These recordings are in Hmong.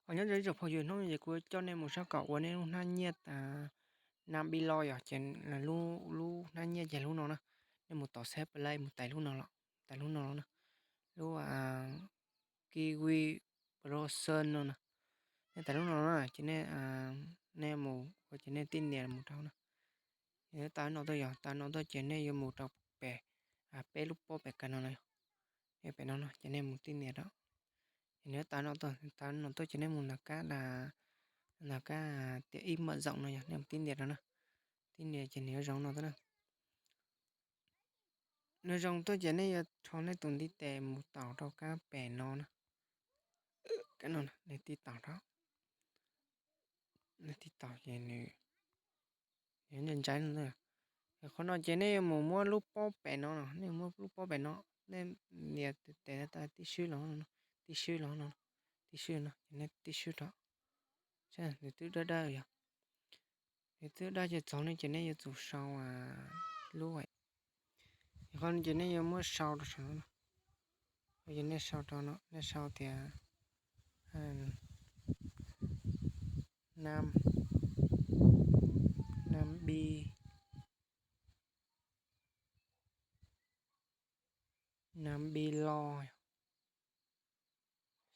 Os, nyob zoo ib tsoom phooj ywg, hnub no ces kuv coj nej mus saib kom ua nej lub hnab nyiaj tas, Nam Bi Lo yog ces lub hnab nyiaj ces lub no na. Nej mus tom Xab Play mus tais lub no los, tais lub no los na, lub Kiwi Browser no na. Nej tais lub no na ces nej, nej mus ua ces nej tij nias mus rau na. Nws yuav tawm no tuaj, yog tawm no tuaj ces nej yuav mus rau pem, peb lub pob pem kawg no na. Nej pem no no ces nej mus tij nias rau. Ces nws yuav tawm no tuaj, tawm no tuaj ces nej mus nram kab, nram kab tias ib maj zoom no yog nej mus tij nias rau na. Tij nias ces nws yuav zoo no tuaj na. Nws zoo tuaj ces nej yuav rho nej tus ntiv tes mus taus rau kab pem no na. Kab no na, nej tib taus rau, nej tib taus ces nws yuav ntshai ntshai no. Qhov no ces nej yuav mus muab lub pob pem no no, nej muab lub pob pem no, nej nias tes tib swb los, tib swb los no, tib swb los no, ces nej tib swb rau, saib nws twb dawb dawb yog, nws twb dawb ces txog no ces nej yuav tsum sau lub, qhov no ces nej yuav muab sau rau saum no, ces nej sau rau no, nej sau tias Nam, Nam Bi, Nam Bi Lo,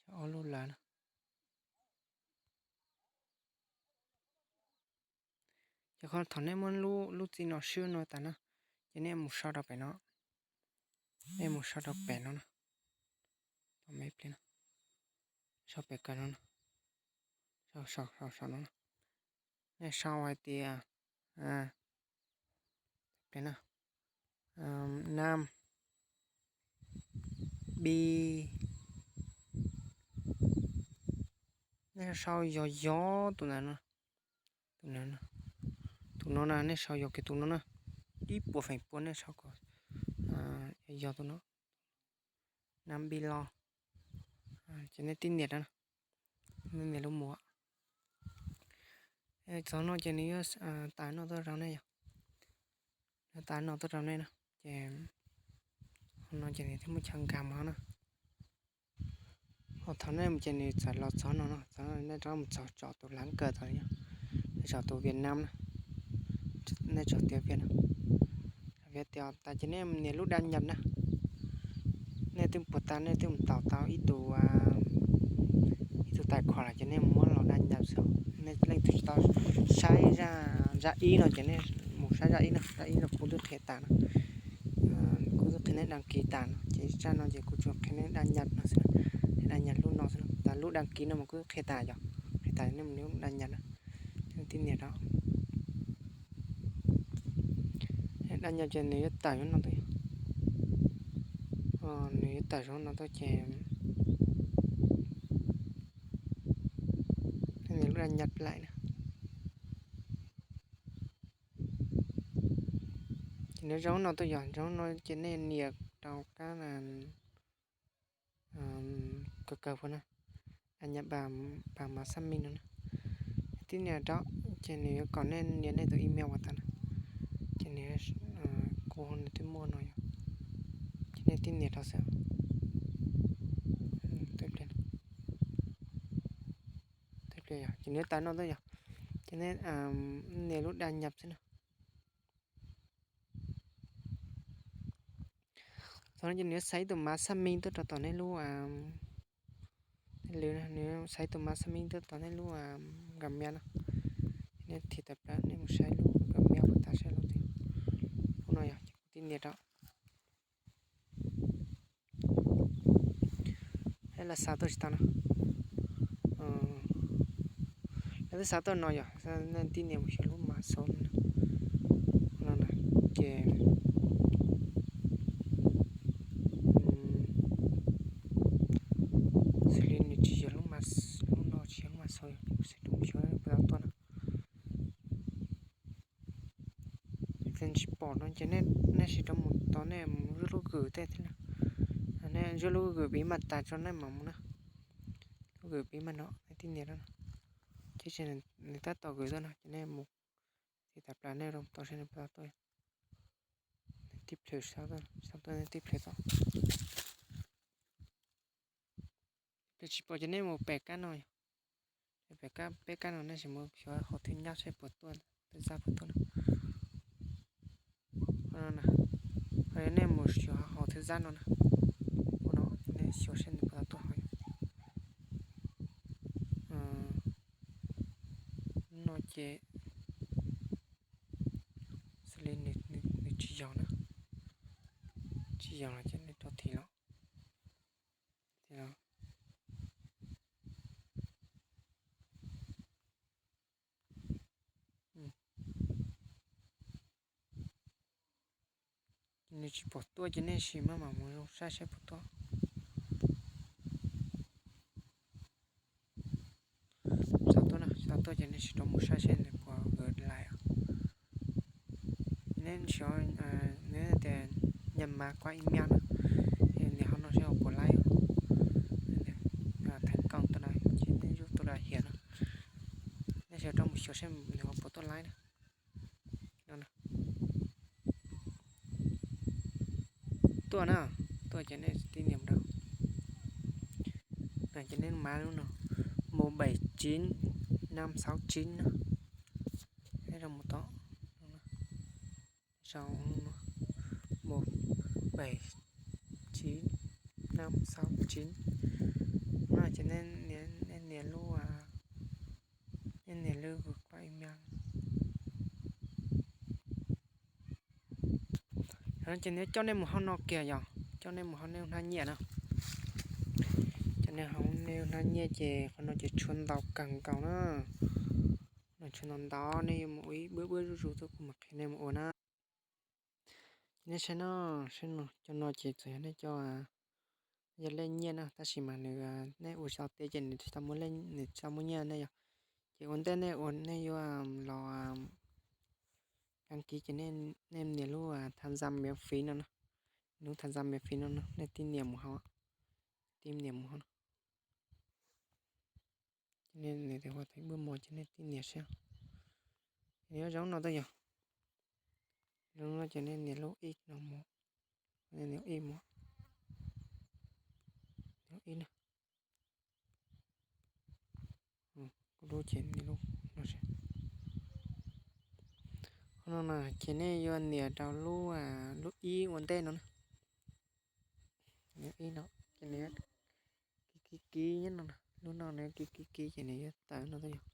ob lub lawm na. Ces qhov thaum nej muab lub txij no swb no tas na, ces nej mus sau rau pem no, nej mus sau rau pem no na, sau pem kawg no, sau sau sau no, nej sau hais tias Nam Bi, nej sau yog yog tus ntawd no, tus no na, nej sau yog kiag tus no na, ib puas feem pua nej sau kom yog tus no, Nam Bi Lo, ces nej tib nias rau, nej nias lub mus. Txog no ces nws yuav tawm no tuaj rau nej yog, nws tawm no tuaj rau nej na, ces no ces nws thiaj muaj chaw nkag mus na. Ho thaum nej mus ces nws txawm los txog no no, txog no nej rov mus txog tsom tus lav kawg tod, nej tsom tus Vietnam na, nej tsom tias Vietnam, Vietnam tas ces nej nias lub đăng nhập na. Nej twb puag ta nej twb mus taus tau ib tug, ib tug tài khoản lawm ces nej muab los đăng nhập xwb. Nej leej twg tsis tau saib zaj ib no ces nej mus saib zaj ib no, zaj ib no kuv twb qhia tas no, kuv twb qhia nej đăng ký tas no, ces zaj no ces kuv tsuas qhia nej đăng nhập no xwb, nej đăng nhập lub no xwb, tas lub đăng ký no mas kuv twb qhia tas yog, qhia tas nej mus đăng nhập na, nej tib nias rau. Đăng nhập ces nws yuav tawm no tuaj, nws yuav tawm zoo no tuaj ces nws lub đăng nhập lại na. Ces nws zoo no tuaj yog, zoo no ces nej nias rau kab kawg kawg puag na, đăng nhập bằng mã xác minh no na. Tib nias rau ces nws yuav kom nej nias nej tus email uas tas na, ces nws kuv nws twb muaj no yog, ces nej tib nias rau xwb. Ces nws yuav tawm no tuaj yog, ces nej nias lub đăng nhập xwb na. Thaum no ces nws yuav xa ib tug mã xác minh tuaj rau tom nej lub, lwm nws xa ib tug mã xác minh tuaj tom nej lub Gmail no. Nej thim tawm plaws nej mus saib lub Gmail puas tas saib lub twg. Lub no yog ces kuv tib nias rau. Lawv xa tuaj tsis tau no. Lawv twb xa tuaj no yog, nej tib nias mus xyuas lub mã số no, ces xws li nws tsis yog lub, lub no tsis yog lub mã số, kuv xa rau mus xyuas puas tau tuaj no. Tsis pom no ces nej siv rau mus tod nej mus zuaj lub Google tej thiab na. Nej zuaj lub Google bí mật tas tso nej mam mus na. Lub Google bí mật no nej tib nias rau no, ces nws tab tom Google tuaj no ces nej mus thim tawm plaws nej rau tod saib nws puas tau tuaj. Tib plhws, xa tuaj nej tib plhws tod. Tsis pom ces nej mus pem kab no yog, Peb kab no nej sim mus xyuas hauv thwj zaj seb puas tuaj, thwj zaj puas tuaj na. Ho nej mus xyuas hauv thwj zaj no na. Ua no nej xyuas seb nws puas tau tuaj hauv. No ces xws li nws tsis yog na, tsis yog los ces nej rov thim los. Nws tsis pom tuaj ces nej sim maj mam mus zoo saib seb puas tuaj. Tsis tau tuaj na, tsis tau tuaj ces nej sim rov mus saib seb nws puas lais. Neb sim, neb tias nyam mas kuaj ib miaj na, nias hauv no seb puas lais. Theem koom tuaj na, ces nej yuav tuaj lais hiam na. Nej sim rov mus xyuas seb nws puas tuaj lais na. Tuaj na, tuaj ces nej tib nias rau. Ces nej mas lub no, một bảy chín năm sáu chín na. Rau mus tod, sau một bảy chín năm sáu chín. No ces nej nias lub, nej nias lub kuaj ib miaj. Ces nws coj nej mus hauv no kiag yog, coj nej mus hauv nej lub hnab nyiaj na. Coj nej hauv nej lub hnab nyiaj ces qhov no ces tshuav ntau kawg nkaus na. No tshuav ntau ntau, nej yuav mus ua ib buab buab zuj zus tuaj kuv mam qhia nej mus ua na. Ces nej saib no, saib no, cov no ces txawm yog nej cov, yog lej nyiaj na, tab sis mas nws, nej ua tsis tau tiav ces nws tsis tau muaj, nws tsis tau muaj nyiaj nej yog. Ces ua ntej nej ua nej yuav los đăng ký ces nej nias lub tham gia miễn phí no na, lub tham gia miễn phí no na, nej tib nias mus hauv, tib nias mus hauv no. Ces nej nias tes ua ib buab mov ces nej tib nias saib. Nws yuav zoo no tuaj yog, zoo no ces nej nias lub ib no mus, nej nias ib mus, nias ib na. Kuv lub ces nias lub no seb. Qhov no na ces nej yuav nias rau lub, lub ib ua ntej no na. Nias ib no ces nws kiv kiv kiv nyob no, lub no nws kiv kiv kiv ces nws yuav tawm no tuaj yog.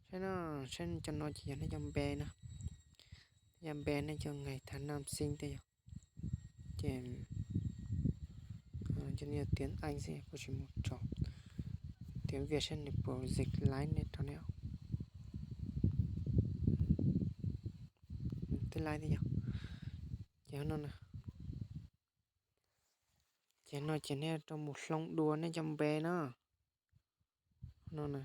Saib no, saib cov no ces yog nej cov npe na, nej cov npe nej cov ngày tháng năm sinh tuaj yog. Ces cov no yog tiếng Anh xwb, kuv tsis mus tso tiếng Việt saib nws puas dịch laiv nej rau nej. Twb laiv thiab yog. Ces no, ces no ces nej rau mus hloov dua nej cov npe na. No na.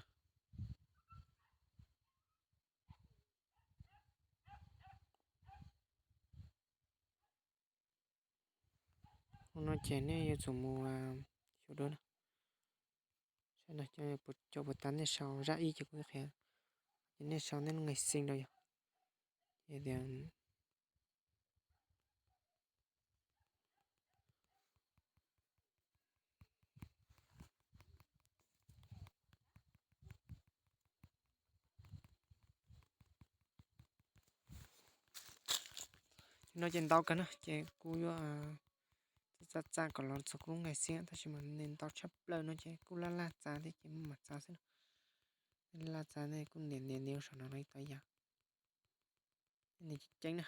Ua no ces nej yuav tsum mus xyuas dua na, saib no cov puas tau nej sau zaj ib ces kuv qhia, ces nej sau nej lub ngày sinh rau yog, ces tias no ces ntau kawg na, ces kuv yuav txav txav kom los txog kuv lub ngày sinh, tab sis mas nws ntau tshaj plaws no ces kuj laj laj txav thiab ces mam txav xwb na. Laj laj txav nej kuj nias nias nias saum no los ib tau yam. Nws ceev ceev na.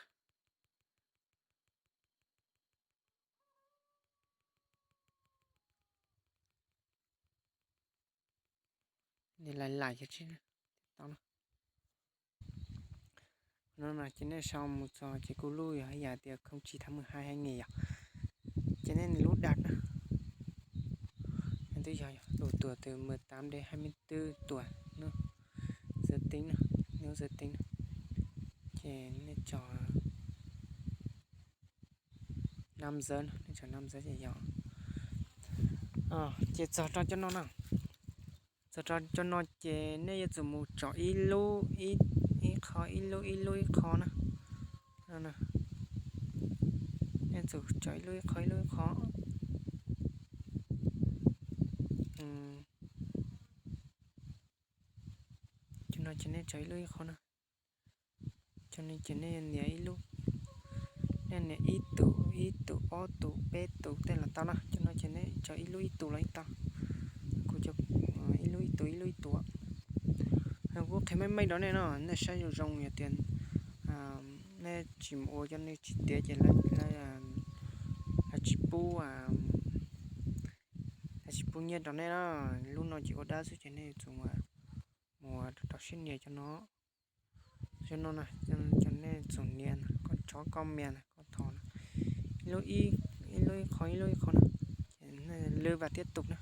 Nws lais lais cov tsis tau no. No no ces nej sau mus txog ces kuj lub yog hais yam tias không chín tháng mười hai hai nghìn yog. Ces nej nias lub đăng ký na. Nws twb yog, yog độ tuổi từ mười tám đến hai mươi tư tuổi no. Giới tính no, nếu giới tính no. Ces nej tso nam giới no, nej tso nam giới ces yog. Ces txog rau cov no na. Txog rau cov no ces nej yuav tsum mus tsom ib lub, ib qho ib lub ib lub ib qho na. Nej tsum tsom ib lub ib qho ib lub ib qho. Ces nej tso ib lub ib qho na. Cov no ces nej nias ib lub, nej nias ib tus, ib tus, ob tus, peb tus tej los tau na. Cov no ces nej tso ib lub ib tus los yeej tau. Kuv cov ib lub ib tus, ib lub ib tus. Kuv qhia meej meej rau nej no, nej saib zoo zoo yog tias nej tsis mus ua cov no tsis tiav ces lawv tsis pub, lawv tsis pub nyiaj rau nej na. Lub no ces ua dab xwb ces nej yuav tsum mus rau siab nias cov no. Cov no na, cov nej txum nias na, koj tso koj mias na, koj thov na, ib lub ib qho ib lub ib qho na, ces nej lwv vas thiab tus na,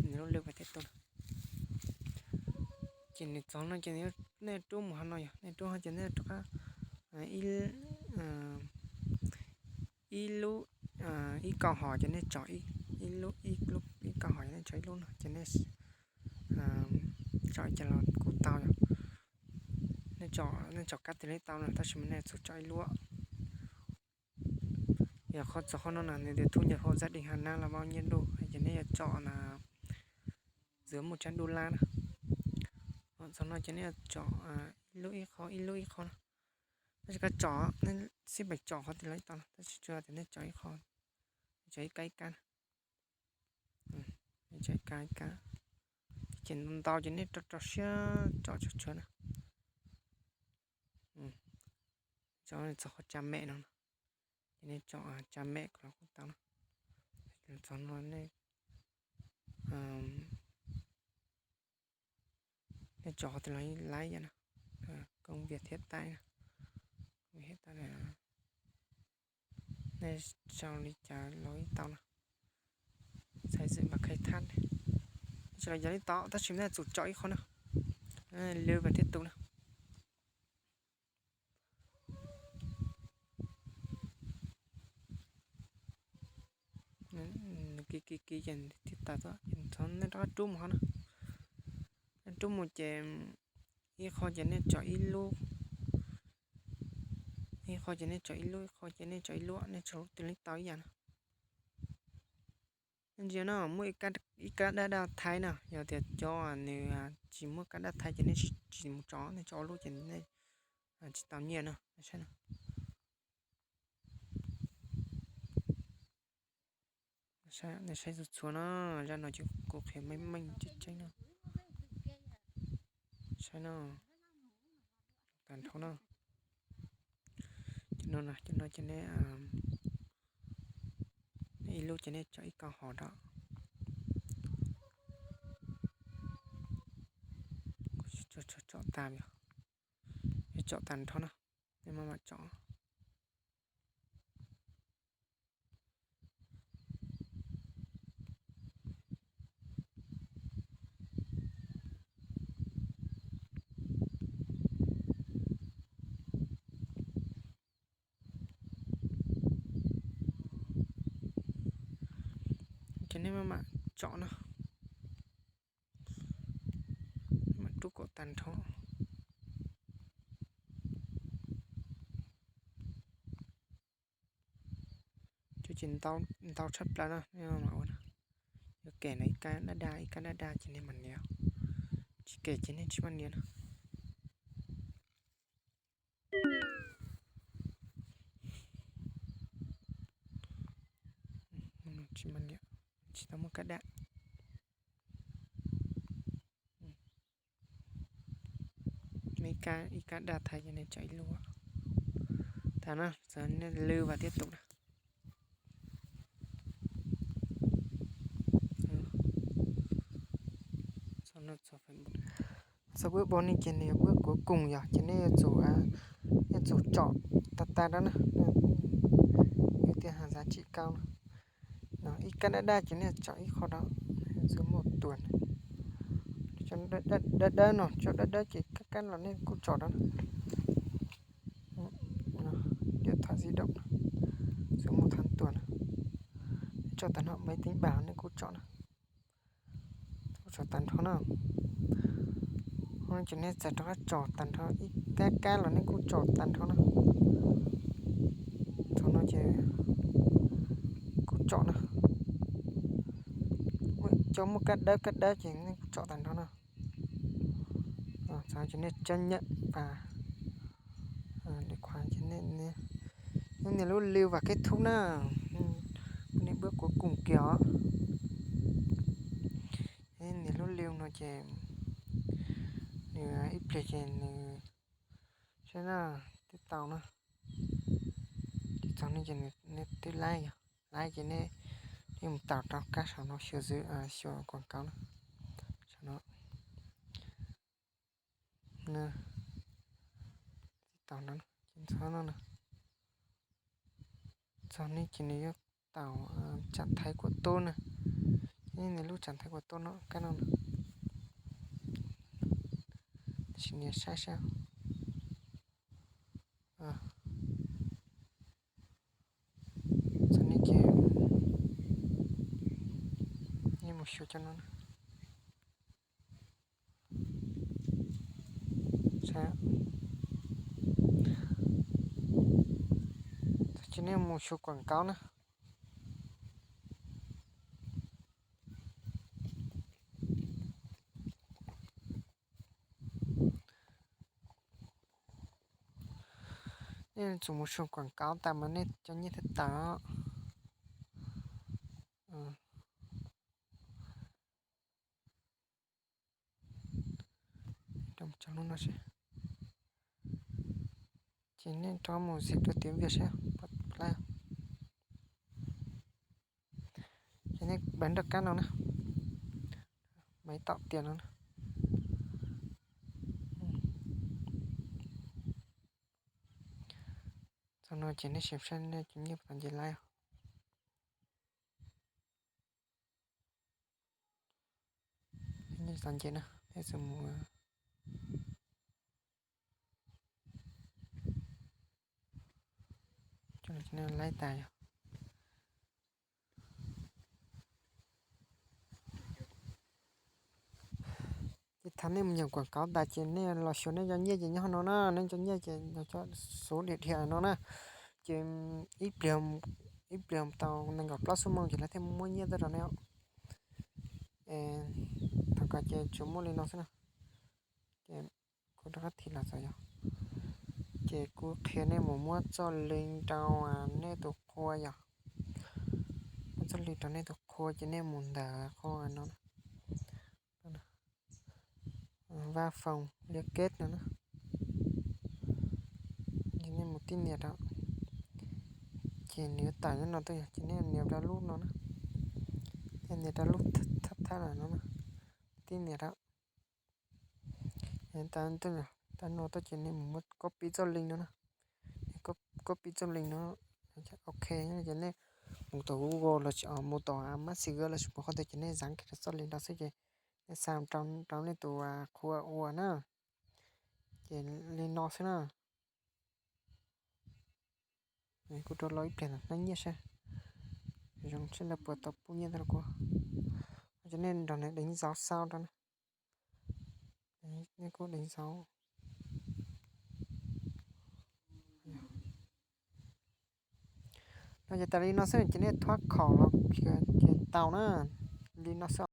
nws lub lwv vas thiab tus na. Ces nws txog no ces nej rub mus hauv no yog, nej rub hauv ces nej rov qab ib lub ib kauj hom ces nej tso ib lub, ib kauj hom ces nej tso ib lub no ces nej tso ib ces los kuj tau yog. Nej tso kab tes li tau no tab sis mas nej txhob tso ib lub. Yog qhov txog qhov no na nws tias thu nhập hộ gia đình hàng năm los mao nyiaj duj ces nej yuav tso na, dua muaj tsab duj lab na. Txog no ces nej yuav tso ib lub ib qho ib lub ib qho na. Tab sis koj tso, nej xij peem tso qhov twg los tau no tab sis tsuas tias nej tso ib qho, tso ib kab ib kab na. Tso ib kab ib kab. Ces ntau ces nej rau rau siab tso tsuag tsuag na. Tso txog qhov tsa mem no no, ces nej tso tsa mem kom los kuj tau na. Txog no nej tso qhov twg los laiv yam no, công việc hiện tại na, công việc hiện tại na, nej sau li cas los ib tau no, xây dựng và khai thác, nej sau li cas li tau tab sis nej txhob tso ib qho no, lwv vas thiab tus na. Kiv kiv kiv ces thiaj tas tuaj, ces txhob nej rov qab rub mus hauv na. Nej rub mus ces ib qho ces nej tso ib lub, ib qho ces nej tso ib lub, ib qho ces nej tso ib lub, nej tso lub twg li tau ib yam na. Nej ntsia no muaj ib kab dab dab thaib na, yog tias cov nws tsis muaj kab dab thaib ces nej tsis mus tso, nej tso ob lub ces nej tsis tau nyiaj na. Nej saib txhua txhua na, zaj no ces kuv qhia meej meej tseeb tseeb na. Saib no, tag nrho na. Cov no, cov no ces nej ib lub ces nej tso ib kauj hom rau. Tso tag, tso tag nrho na, nej maj mam tso. Ces nej maj mam tso no, mam rub kom tag nrho. Ces ntau tshaj plaws no, nej maj mam ua no. Yuav kem no ib kab dab dab ib kab dab dab ces nej mam nias, tsis kem ces nej tsis maj nias no. Tsis maj nias, tsis tau muaj kab dab. Ib kab dab thaib ces nej tso ib lub. Tag no, nej lwv vas thiab tus na. Txog kuv ib pob no ces nws yog kuv kuv koom yog ces nej yuav tsum, nej tsum tsom tag tag rau na. Ib tiag has xav tsim kau no, ib kab dab dab ces nej tsom ib qho rau, txug muaj tuas. Dawb dawb no, tsom dawb dawb ces kab kab los nej kuj tsom rau na. Điện thoại di động no, txug muaj thav tuas na. Tsom tag nrho, máy tính bảng nej kuj tsom na. Kuj tsom tag nrho na. Ces nej txawm rov qab tsom tag nrho, ib kab kab los nej kuj tsom tag nrho na. Thaum no ces kuj tsom na. Cov muaj kab dawb kab dawb ces nej kuj tsom tag nrho na. Ces nej chấp nhận và để khóa, ces nej nias lub lưu và kết thúc na. Nias bước cuối cùng kìa. Nias lub lưu no ces nws ib pliag ces nws, saib na, twb tau na. Twb tau ne ces nej twb laib yog, laib ces nej mus tau rau kab saum no xyuas, xyuas quảng cáo na, saum no. Twb tau no, ces ntxov no na. Txog ne ces nws yuav tau chạm thấy của tôi na. Nws lub chạm thấy của tôi no, kab no na. Tab sis nias saib saib. Txog ne ces nej mus xyuas cov no na. Ces nej mus xyuas quảng cáo na. Nej tsum mus xyuas quảng cáo tas mas nej cov nyiaj thiaj tawm. Ces nej rov mus xim rau tias vias seb, ces nej bấm rau kab no na, máy tạo tiền no na. Txog no ces nej sim saib nej cov nyiaj puas tau nce laib os. Nyiaj tau nce na, nej txawm mus laib tas yog. Ces thaum nej mus nyam quảng cáo tas ces nej los xyuas nej cov nyiaj ces nyob no na, nej cov nyiaj ces cov số điện thoại no na. Ces ib pliag, ib pliag tau nees nkaum plaub xuab moos ces lawv thiaj muab nyiaj tuaj rau nej os. Thaum kawg ces tsuas muaj li no xwb na. Ces kuv rov qab thim los txog yog, ces kuv qhia nej mus muab txoj link rau nej tus qhua yog, muab txoj link rau nej tus qhua ces nej mus ntawm qhov no, văn phòng liên kết no na. Ces nej mus tib nias rau, ces nws yuav tawm nyob no tuaj yog, ces nej nias rau lub no na, nej nias rau lub thab thab no na, tib nias rau. Tas no tuaj ces nej mus muab copy txoj link no na, copy txoj link no, ok, ces nej mus tom Google los sis mus tom Messenger los sis mus qhov twg ces nej dán kiag rau txoj link no xwb ces nej xa rau nej tus qhua ua na. Ces li no xwb na. Kuv rov los ib pliag ntawm hnab nyiaj seb, zoo seb lawv puas tau pub nyiaj rau kuv. Ces nej nrog nws đánh dấu sau rau na. Nej kuj đánh dấu. No ces tas li no xwb ces nej thoát khỏi los ces tau na. Li no xwb.